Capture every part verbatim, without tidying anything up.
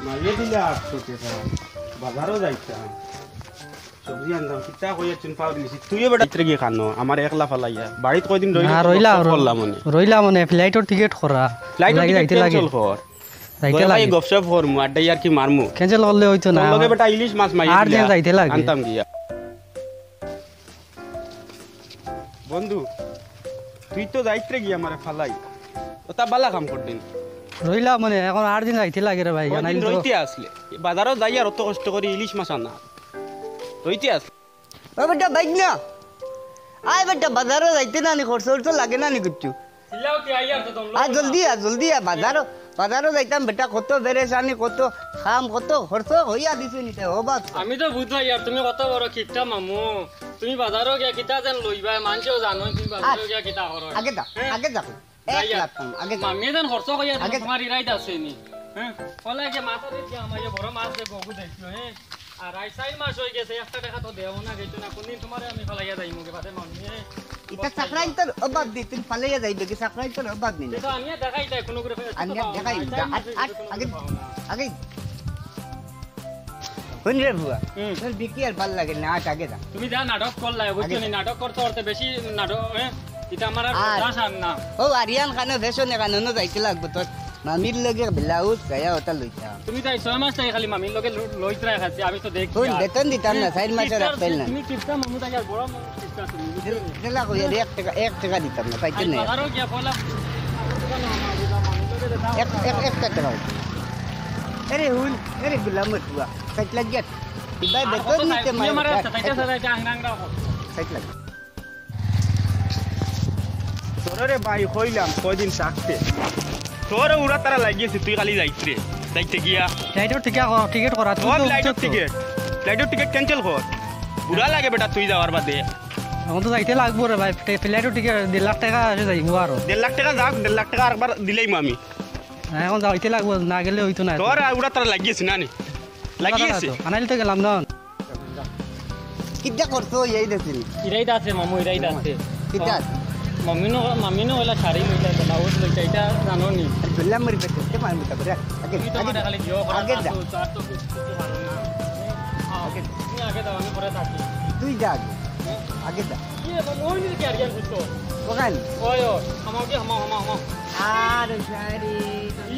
মাইরে দিলে আটশো টেকা, বাজারো যাইতাম, সবজি আনতাম, কিতা কইয়া চুন পাউরি লিছি। তুইও বেটা ইতরে গিয়ে খানো, আমার একলা ফালাইয়া। বাড়িত কয়দিন রইলে না, তো রইলাম, গপসপ করলাম অনে। রইলাম অনে, ফ্লাইটর টিকিট করা। ফ্লাইটর লাগি টিকিট যাইতে লাগে। ক্যান্সেল কর। যাইতে তোর লাগে। গপসপ করমু, আড্ডা ইয়ার্কি মারমু। ক্যান্সেল করলে অইতো না, তোর লগে আমার বেটা ইলিশ মাছ মাইরে আর দিন দিলা, যাইতে লাগে। আনতাম গিয়া। বন্ধু, তুই তো যাইতরে গিয়া আমারে ফালাই। ওটা বালা কাম করদিন। রইলাম অনে, এখন আর দিন যাইতে লাগে রে ভাই, কয়দিন জানাইল তো। রইতে আসলে, বাজারো যাই আর অত কষ্ট করি ইলিশ মাছ আনা। রইতে আসলে। ও বেটা, বাইক না। আয় বেটা, বাজারো যাইতে না নি, খরচ উরচ লাগে না নি কিচ্ছু। চিল্লাও কি আইয়ার তো দম আয়, জলদি আয়, জলদি আয়, বাজারো, বাজারো যাইতাম বেটা, কত বেরেশানি, কত কাম, কত খরচ হইয়া দিছে নিতে, ও বাপ। আমি তো বুঝলাম ইয়ার, তুমি কত বড় কিপটা মামু। তুমি বাজারো গিয়া কিতা যেন লইবা, মানষেও জানো তুমি বাজারো আয়, গিয়া কিতা করো। আগে যা, হ্যাঁ? আগে যা। এক যাই আর। লাখ টাকা, আগে যা। মামিয়ে যেন খরচ কইয়া আগে যা। তোমার ইরাইত আছে নি। হ্যাঁ? বলে যে মাছ আছে, যে আমার ইয়ে বড় মাছ দে, গগু দেখিও, হ্যাঁ? আর আজ চাইর মাস হই গেছে, একটা টেকা তো দেও না, গেছো না, কোনদিন তোমারে আমি ফালাইয়া যাইমু গে বাদে মামি, হ্যাঁ? ইটা চাকরাইন্তর অভাব দি, তুমি ফালাইয়া যাইবে কি? চাকরাইন্তর অভাব নেই। তো আনিয়া দেখাই দেয়, কোনো করে আনিয়া দেখাই, আজ চাইর মাস হই আট, গেছে, কোনো আগে, করে পাও না। আগে। হুন রে বুয়া, হুম। তোর বিকি আর ভালা লাগে না, আট আগে যা। তুমি যা নাটক করলা, বুঝছো আগে নি? যা। নাটক করতে করতে বেশি নাটক, হ্যাঁ? এটা আমার আর আর বরদাস্ত আর না। ও আরিয়ান খানো ফ্যাশনে খানো নো যাইতে লাগবো তোর। মামির লগে ব্লাউজ গায়া ওটা লইতাম। তুমি তাই ছয় মাস থাকি খালি মামির লগে ল-, লইতরায় খাচ্ছি, আমি তো দেখছি হুন, আর। বেতন দিতাম না, তুমি চাইর মাসের কিপটা, এক পাইল না। তুমি কিপটা মামু তাই আর বড় মামু কিপটা তুমি, বুঝছো নি? দিলা কইয়া রে, এক টেকা, এক টেকা দিতাম না, পাইতে আজ নাই। বাজারও গিয়া পয়লা এক, এক, এক টেকা। আরে হুন, আরে গোলাম মতুয়া, ষাইট লাখ গেট। ভাই, আর বেতন কত নিতে চাই? মায়ের তুমি আমার কাছে কাছে। চাইতে চাইতে আংরা আংরা করো। ষাইট লাখ। তোরে রে ভাই কইলাম কয়দিন থাকতে। তোরে উড়া তারা লাগিয়েছে, তুই খালি যাইতে রে। যাইতে গিয়া। ফ্লাইটর টিকিট কর, টিকিট করা, তুই ও তো ফ্লাইটর উঠছো তো। টিকিট। ফ্লাইটর টিকিট ক্যান্সেল কর। বুড়া লাগে বেটা তুই যাওয়ার বাদে। এখন তো যাইতে লাগবো রে ভাই, ফ্লা-, ফ্লাইটর টিকিট দেড় লাখ টেকা আছে যাইবো আরো। দেড় লাখ টেকা যাক, দেড় লাখ টেকা আরেকবার দিলাইমু আমি। না, এখন যাইতে লাগবো, না গেলে হইতো না। তোর আর উড়া তারা লাগিয়েছে না নি? লাগিয়েছে। তো, আনাইলে তো গেলাম না। কিতা করছো এই দেশে? ইরাইত আছে মামু, ইরাইত আছে। কিতা আছে? মামি নো, মামি নো ওলা শাড়ি লইলা, ব্লাউজ লইলা, এটা জানো নি? আর দুল্লা মরি পেতে, তে মার মুতা করে। আগে, তুমি তো আগে, মানে খালি ভিডিও করা আগে না, যা। তো, তো আর তো কিছু, কিছু ভালো না। আগে। তুমি আগে যাও, আমি পরে থাকি। তুই যা আগে। আগে যা। কি রে, মামু, ওই দিকে আর কি আর বুঝছো? ওখানে? ওই, ওই, হামাও কি, হামাও, হামাও, হামাও। আর শাড়ি।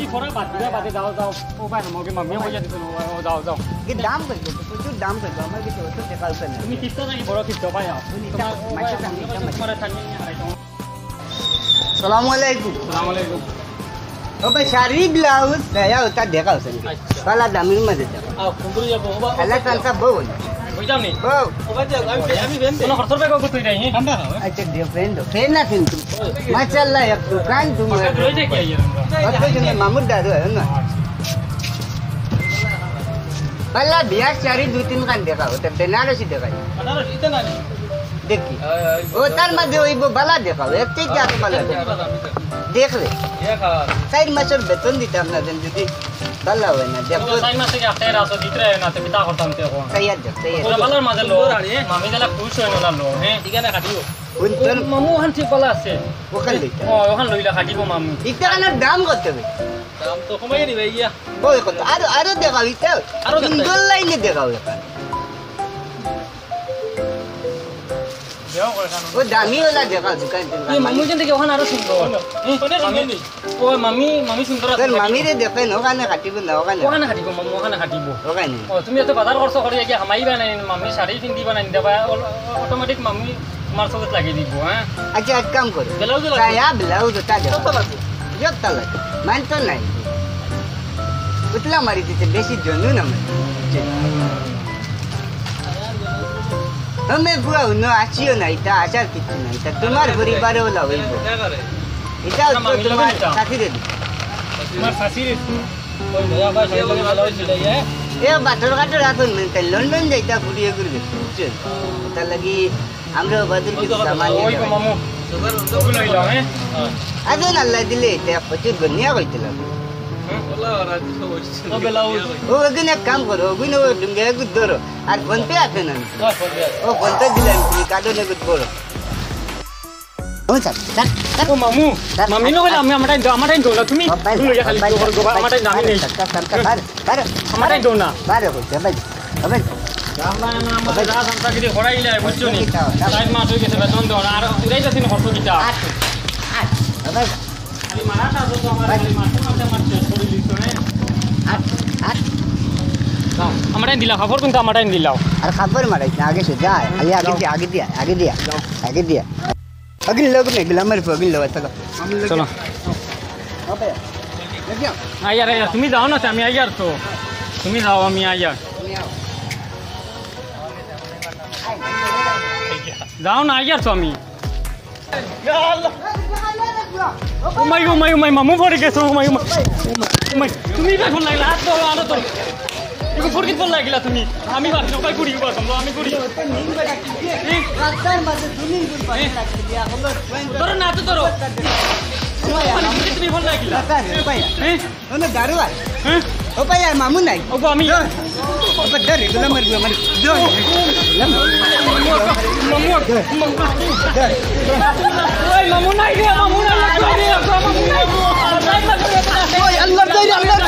ই পরে বাদ দিবা, বাদে যাও, যাও। ও ভাই, আমাকে মামিয়ে কইয়া দিছে, ও, ও, যাও, যাও। কি দাম কইবো? প্রচুর দাম কইবো। আমার কিছু অত টাকা আছে না। তুমি কিস্তা নাকি বড় কিস্তা ভাই? তুমি তোমার, তা-, ও ভাই, মাসে আমি কাম, তোমার মাসে। তোমার থাকি নিয়ে হারাই তোমার। সালামু আলাইকুম। সালামু আলাইকুম। ও ভাই, শাড়ি, ব্লাউজ, গায়া ওটা দেখা হচ্ছে না। আচ্ছা। বালা দামির মাঝে যাও। আও, কুন্দুরি যাবো, ও বা-, আল্লাহ তাআলা বউ। বুঝলাম নি? বউ। ও ভাই, আমি, আমি বেন দে। কোনো খরচর ব্যাগ করতে নাই, হ্যাঁ? ঠান্ডা খাও, হ্যাঁ? আচ্ছা, দিও, ফ্যান দাও। ফ্যান না কিন্তু। মাশাআল্লাহ, এক দোকান তুমি। কত রইছে কি আইয়ার আমরা? কত জনে মামুর দাদু হয় না? বালা বিয়ার শাড়ি দুই তিন খান দেখা, ওটা বেনারসি দেখা। বেনারসি, এটা না নি? দেখি। ও, তার মাঝে ওই বালা দেখাও, এর থেকে আরো বালা দেখাও। দেখলে? চাইর মাসর বেতন দিতাম না, যেন যদি বালা হয় না, দেখো। চাইর মাস থেকে আটকে রাখো, দিতে না, তুমি তা করতাম তো এখন। চাইয়ার দেখ, চাইয়ার। ওরা বালার মাঝে লো, মামি গেলা খুশ হয়ে নিলাম লো, হ্যাঁ? ঠিকানা কাটিও। ওই তোর মামু ওখান ঠিক বালা আছে। ওখান লইতা? ও, ওখান লইলা কাটিব মামু। ইটা কানার দাম কত হবে? দাম তো কমাই নিবে গিয়া। ওই কত? আরো, আরো দেখাও, ইটা আরো দেখাও। সুন্দর লাইনে দেখাও এখন। ও দামি ওলা দেখা দোকান থেকে। এই মামু যেন দেখি ওখানে আরো সুন্দর। এই, মামি, ও মামি, মামি সুন্দর আছে। তোর মামিরে দেখেন, ওখানে কাটিব না, ওখানে। ওখানে কাটিব মামু, ওখানে কাটিব। ওখানে। ও, তুমি এত বাজার খরচ করে গিয়া হামাইবা নাই, মামি শাড়ি পিন্দিবা নাই, দেবা, অ-, অটোমেটিক মামি তোমার চোখে লাগিয়ে দিব, হ্যাঁ? আচ্ছা, এক কাম করো। ব্লাউজ লাগবে। সায়া, ব্লাউজ ওটা দেও। কত লাগবে? যত লাগবে। মান তো নাই। উতলা মারি দিতে বেশি জনু না মারি। আমি বুয়া হুনো আছিও না, এটা আসার কিছু না, এটা তোমার পরিবারে ওলা হইব। এটা না, তো মামি তোমার লাগবে এটা। শাশুড়ি। তোমার শাশুড়ি। ওই ভাইয়া, ভাই, শাড়ি লাগে ভালো হয়েছিল, ইয়ে। এ বাটর ঘাটর এখন মেনতে লন্ডন যাইতা ঘুরিয়ে ঘুরবে, বুঝছো? এটা লাগি আমরা বাদুর ওই কিছু তো কথা, সামান ওই নিয়ে তো মামু। ওগুলো হইল, হ্যাঁ? আগে আল্লাহ দিলে এটা প্রচুর গনিয়া হইতে লাগবে। হুম? ও ব্লাউজ। ও, ওগুন এক কাম করো, ওগুন ও ডুঙ্গে এগুন ধরো। আর ফোন পে আছে না? ও, ফোন পে আছে। ও, ফোন পে দিলাম, তুমি কার্ডো নেগুন করো। ও স্যার, স্যার, স্যার। ও মামু, স্যার, মামি নয়, আমি আমার টাইম দাও, আমার টাইম দাও না, তুমি ও ভাই, তুমি লইয়া খালি ভাই, জোর করো, ভাই, আমার টাইম দাও, আমি নেই। স্যার, স্যার, স্যার, বাইরে, বাইরে। আমার টাইম দাও না। বাইরে হইছে, বাইরে। আমার যা সংসারগিরি করাইলে, বুঝছো নি? কিতা, না। চার মাস হয়ে গেছে বেতন দেওয়া, আর উড়াই যাচ্ছি না, কত কিতা? আট, আট, ও ভাই। খালি মারাটা আছে তো আমার, খালি মারতে মারতে আমার শেষ করে দিচ্ছ, হ্যাঁ? আট, আট। দাও, আমার টাইম দিলাও, কাপড় কিন্তু আমার টাইম দিলাও। আর কাপড় মারাইস না, আগে সে যা, আগে, আগে দিয়া, আগে দিয়া, আগে দিয়া। আগিল লোক নেই, গ্লামার পর আগিল লোক, চলো। চলো। আইয়ার, আইয়ার, তুমি যাও না, আমি আইয়ার তো। তুমি যাও, আমি আইয়ার। যাও না, আইয়ার তো আমি। উমাই, উমাই, উমাই, মামু পড়ি গেছে, উমাই, উমাই, উমাই, উমাই। তুমি বেখন লাগিলা, হাত ধরো, আনো তো। এগু ফুরকিত বল লাগিলা তুমি। আমি বাদ, উপায় করি, উপায় করি, আমি করি। রাস্তার মাঝে তুমি গুল পাশে রাখতে দিয়া, হলো, ধরো না তো ধরো। মানে, তুমি ফোন লাগিলা। হ্যাঁ? ওনে দারু আয়। হ্যাঁ? ও ভাই, আর মামু নাই। ও গো, আমি। ও ভাই, ধর, এগুলা মারবো, আমার। ধর। মামু, মামু, মামু। ওই মামু নাই রে, মামু নাই, মামু নাই, মামু নাই। ওই আল্লাহ, আল্লাহ।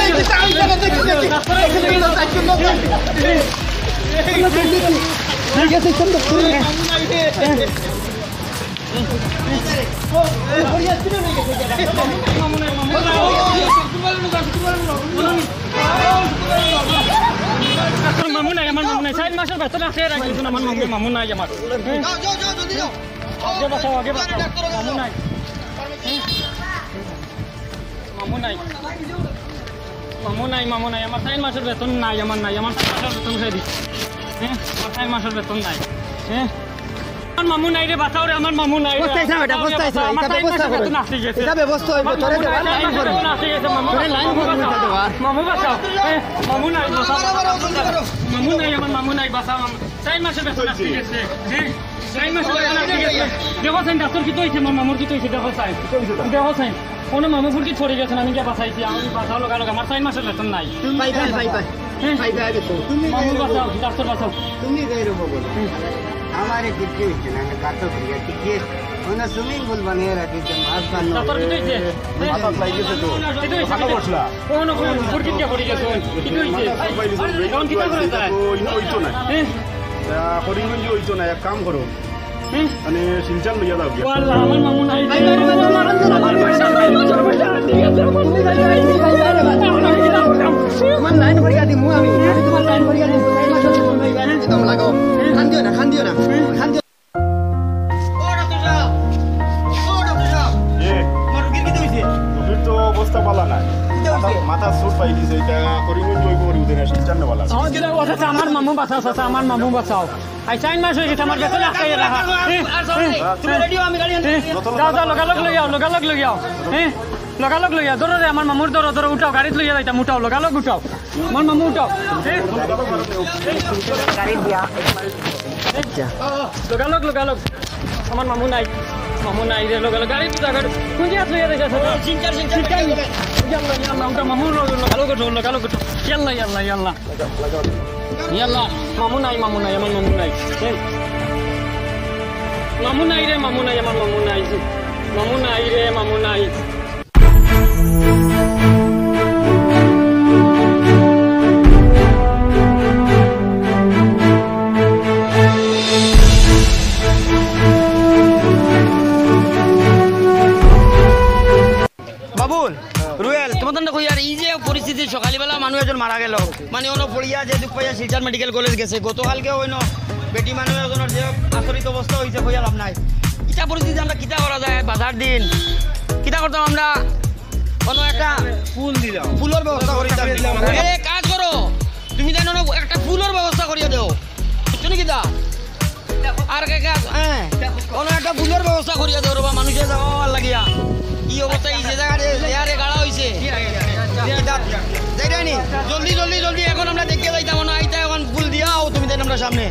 ঠিক আছে, সুন্দর। মামু নাই, আমার মামু নাই, চাইর মাসর বেতন আছে, রাখি দিছইন আমার মামু, মামু নাই আমার। আগে বাঁচাও, আগে বাঁচাও, মামু নাই। মামু নাই। মামু নাই, মামু নাই, আমার চাইর মাসর বেতন নাই, আমার নাই, আমার চাইর মাসর বেতন খাই দিছি। হ্যাঁ, আমার চাইর মাসর বেতন নাই। হ্যাঁ, আমার মামু নাই রে, বাঁচাও রে, আমার মামু নাই রে। পস্তাইছ না বেটা, আমার পস্তাইছ না, চাইর মাসর বেতন আটকে গেছে। এটা ব্যবস্থা হইব, তোরে দেওয়া, লাইন করবো। লাইন করবো, এটা দেওয়া। মামু বাঁচাও। হ্যাঁ, মামু নাই, বাঁচাও। মামু নাই, আমার মামু নাই, বাঁচাও। চাইর মাসর বেতন আটকে গেছে। হ্যাঁ, চাইর মাসর বেতন আটকে গেছে। দেখো চাইন, ডাক্তার কিতা অইছে, আমার মামুর কিতা অইছে, দেখো চাইন। দেখো চাইন। কোনো মামু ফুরকিত পড়ি গেছইন, আমি গিয়া বাঁচাইছি, আমি বাঁচাও লগালগ, আমার চাইর মাসর বেতন নাই। ভাই, ভাই, ভাই, ভাই। হ্যাঁ? ভাই, ভাই, আগে তো। তুমি মামু বাঁচাও, ডাক্তার বাঁচাও। তুমি যাই রে বাবা। হুম। আমারে কিচ্ছু হইছে না, আমি গাতো ফিরে টিকে। ওনা সুইমিং পুল বানিয়ে রাখিছে, মাছ বানো। ডাক্তার কিতা অইছে? হ্যাঁ? মাথাত লাগি গেছে তো। কিতা অইছে? মাথা বসলা। কোন, কোন ফুরকিত গিয়া পড়ি গেছে? কিতা অইছে? এখন কিতা করা যায়? তো ইনো অইতো না। হ্যাঁ? তা করিমগঞ্জ অইতো না, এক কাম করো। হুম? মানে শিলচর লইয়া যাও গিয়া। ও আল্লাহ, আমার মামু নাই। তোমার লাইন ভরিয়া দিমু আমি। আমি তোমার লাইন ভরিয়া দিমু। একদম লাগাও। কান্দিও না, কান্দিও না। কান্দিও। ও ডাক্তার সাহেব। ও ডাক্তার সাহেব। এ। আমার রুগীর কিতা অইছে? রুগীর তো অবস্থা ভালা না। কিতা অইছে? মাথা, মাথা চোট পাই দিছে, এটা করিমগঞ্জ অইবো, ওরে উদয় না, শিলচর নেওয়া লাগবো। আমার মামু বাঁচাও, চাচা, আমার মামু বাঁচাও। আই চাইর মাস অই গেছে, আমার বেতন আটকাইয়া রাখা। আর চল নাই। তুমি রেডি অও, আমি গাড়ি আনতে যাই। যাও, যাও, লগালগ লই আও, লগালগ লই আও। হ্যাঁ? লগালগ লই আও, ধরো রে, আমার মামুর ধরো, ধরো, উঠাও, গাড়িত লইয়া যাইতাম, উঠাও, লগালগ উঠাও। আমার মামু উঠাও। হ্যাঁ? লগালগ, লগালগ। আমার মামু নাই, মামু নাই রে, লগালগ। গাড়িত উঠা, গাড়ি। কোন জাগাত লইয়া যাইতাছ? ইয়াল্লা, ইয়াল্লা, উঠা, মামু, লগালগ উঠো, লগালগ উঠো। ইয়াল্লা, ইয়াল্লা, ইয়াল্লা। ইয়াল্লা, মামু নাই, মামু নাই, আমার মামু নাই। এই, মামু নাই রে, মামু নাই, আমার মামু নাই। মামু নাই রে, মামু নাই। বাবুল, রুয়েল, তোমার তো কই আর এই যে পরিস্থিতি, সকালবেলা মানুষ একজন মারা গেল, মানে, অনো পড়িয়া যে দুখ পাইয়া শিলচর মেডিকেল কলেজ গেছে, গতকালকে অইন বেটি মানুষ একজনের যে আচরিত অবস্থা অইছে, কইয়া লাভ নাই। ইটা পরিস্থিতি আমরা কিতা করা যায়? বাজার দিন কিতা করতাম আমরা? কোনো একটা ফুল দিলাম। ফুলর ব্যবস্থা করি দিলাম। এ, কাজ করো, তুমি জানো না, একটা ফুলর ব্যবস্থা করিয়া দেও, বুঝছো নি কিতা? আর কে কে আছে? হ্যাঁ। কোনো একটা ফুলর ব্যবস্থা করিয়া দেও রে বা, মানুষে যাওয়া আওয়ার লাগিয়া। কি অবস্থা, এই যে জায়গায় যে চেয়ারে গাড়া হইছে। যাইরানি? জলদি, জলদি, জলদি, এখন আমরা দেখিয়া যাইতাম, মনে হয় আইতা, এখন ফুল দিয়াও তুমি দেন আমরা সামনে।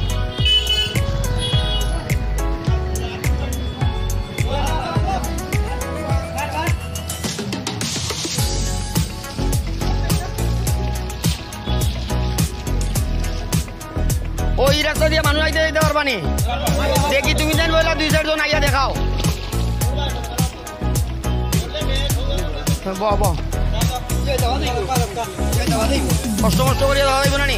ও, ই রাস্তা দিয়া মানুষ আইতে যাইতে পারবা নি? দেখি, তুমি দেন বইলা দুই চারজন আইয়া দেখাও। বাহ, বাহ। কষ্ট মষ্ট করিয়া যাওয়া যাইব না নি?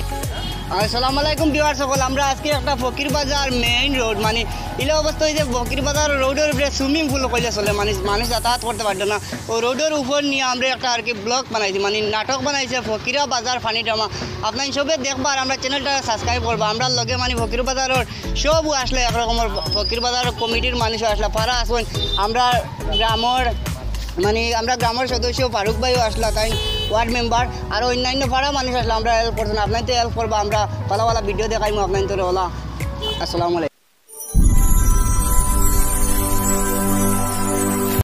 আসসালামু আলাইকুম viewers সকল, আমরা আজকে একটা ফকির বাজার মেইন রোড, মানে ইলা অবস্থা অইছে ফকির বাজার রোডর উপরে সুইমিং পুল কইলে চলে, মানে মানুষ যাতায়াত করতে পারতো না। ও রোডর উপর নিয়া আমরা একটা আর কি ব্লগ বানাইছি, মানে নাটক বানাইছে ফকিরা বাজার ফানি ড্রামা। আপনারা সবে দেখবা আর আমরা চ্যানেলটা সাবস্ক্রাইব করবা। আমরার লগে মানে ফকির বাজারর সব আসলে একরকমর ফকির বাজার কমিটির মানুষ আসলে পারা আছইন, আমরা গ্রামর মানে আমরা গ্রামর সদস্য ফারুক ভাইও আসলা, তাইন ওয়ার্ড মেম্বার, আর অন্যান্য পারা মানুষ আসলে আমরা হেল্প করছি না। আপনারা তো হেল্প করবা, আমরা ভালা ভালা ভিডিও দেখাইমু আপনারা তো ওলা। আসসালামু আলাইকুম।